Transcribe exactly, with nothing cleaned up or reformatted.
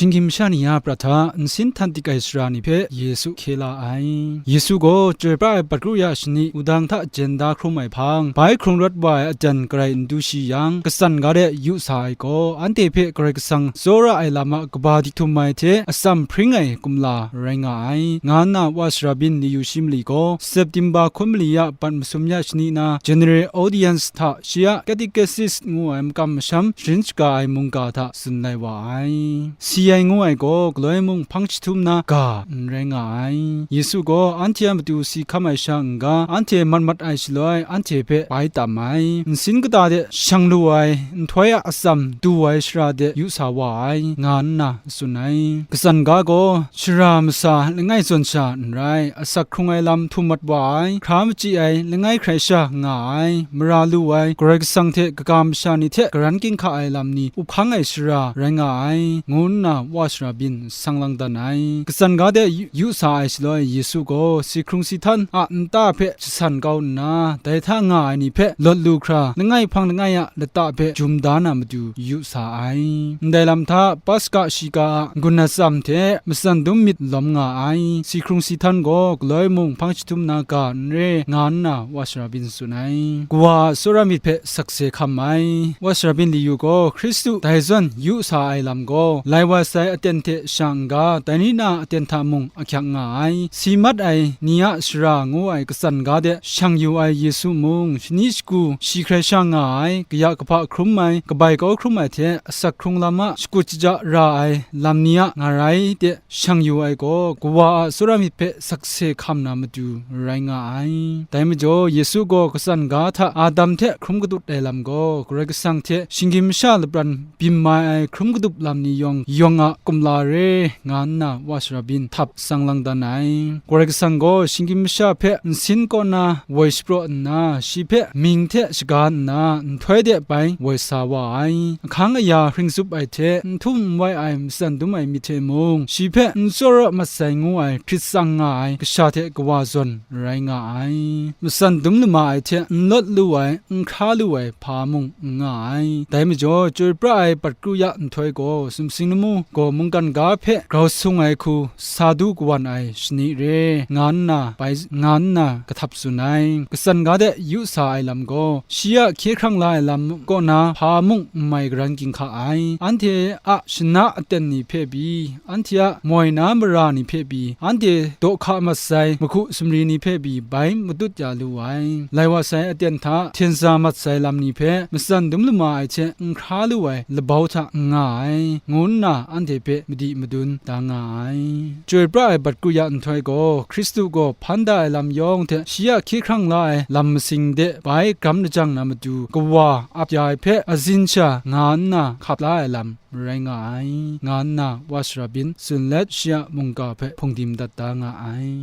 Shinggyim masha ni a prat hta nsin htan dik ai sara ni hpe Yesu hkye la ai. Yesu gaw chyoi pra ai patru ya shani wudang hta jen da hkrum ai hpang, bai hkrung rawt wa ai aten garai n du shi yang, katsan ga de yu sa ai gaw, anhte hpe Karai Kasang tsawra ai lam a kaba dik htum ai hte atsam hpring ai kumla rai nga ai, nga nna wa sara byin ni yu shi mali gaw, September hkun mali ya bat masum ya shani na General Audience hta shi a Catechist ngu ai makam masham sharin shaga ai mungga hta tsun lai wa ai. Si ai ngu ai gaw galoi mung hpang jahtum na ga n rai nga ai. Yesu gaw anhte a matu si hkam ai sha n-ga, anhte mat mat ai shaloi, anhte hpe bai tam ai. Nsin kata de shang lu ai, nhtoi a atsam du ai sara de yu sa wa ai, nga nna tsun ai. Katsan ga gaw, shara masa langai zawn sha n rai, asak hkrung ai lam htum mat wa ai, hkra machyi ai, langai hkrai sha nga ai, mara lu ai, Karai Kasang hte kaga masha ni hte karan ginhka ai lam ni up hkang ai sara rai nga ai, ngu nna wa sara byin sang lang dan ai. Katsan ga de yu, yu sa ai shaloi, Yesu gaw si hkrung si htan a nta hpe jasan kau nna, dai hta nga ai ni hpe lawt lu hkra, langai hpang langai a lata hpe jum da na matu yu sa ai. Ndai lam hta Paska shiga a n-gun atsam hte matsan dum myit lawm nga ai. Si hkrung si htan gaw galoi mung hpang jahtum na ga n re, nga nna wa sara byin tsun ai. Kawa a tsawra myit hpe sakse hkam ai. Wa sara byin li yu gaw, Hkristu dai zawn yu sa ai lam gaw, lai wa sai aten hte sha n-ga, dai ni na aten hta mung ahkyak nga ai. Si mat ai ni a sara ngu ai katsan ga de shang yu ai Yesu mung, shani shagu shi hkrai sha nga ai, kaya kahpa hkrum ai, kabai kau hkrum ai hte asak hkrung lam a shakut shaja ra ai lam ni a ngarai de shang yu ai gaw, Kawa a tsawra myit hpe sakse hkam na matu rai nga ai. Dai majaw, Yesu gaw katsan ga hta Adam hte hkrum kadut ai lam gaw, Karai Kasang hte shinggyim masha lapran byin mai ai hkrum kadup lam ni yawng yawng a kumla re, nga nna wa sara byin htap sang lang dan ai. Karai Kasang gaw shinggyim masha hpe nsin kaw na woi shapraw nna, shi hpe mying hte shaga nna, nhtoi de bai woi sa wa ai. Ahkang aya hpring zup ai hte, n htum n wai ai matsan dum ai myit hte mung, shi hpe n tsawra mat sai ngu ai hprit tsang nga ai kasha hte kawa zawn rai nga ai. Matsan dum lama ai hte n lawt lu ai, n hkra lu ai hpa mung n nga ai. Dai majaw, chyoi pra ai patru ya nhtoi gaw, sumsing lamu gaw mungkan ga hpe grau sung ai hku sa du kawan ai shani re, nga nna bai, nga nna kahtap tsun ai. Katsan ga de yu sa ai lam gaw, shi a hkye hkrang la ai lam kaw na hpa mung n mai karan ginhka ai. Anhte a shana aten ni hpe pyi, anhte a moi na mara ni hpe pyi, anhte daw hka mat sai mahku sumri ni hpe pyi bai matut ya lu ai. Lai wa sai aten hta hten sa mat sai lam ni hpe matsan dum lama ai hte n hkra lu ai labau hta n nga ai, ngu nna anhte hpe madi madun da nga ai. Chyoi pra ai bat kru ya nhtoi gaw, Hkristu gaw hpan da ai lam yawng hte shi a hkye hkrang la ai lam masing de bai gram lajang na matu, kawa ap ya ai hpe azin sha nga nna hkap la ai lam rai nga ai, nga nna wa sara byin tsun let, shi a mungga hpe hpungdim dat da nga ai.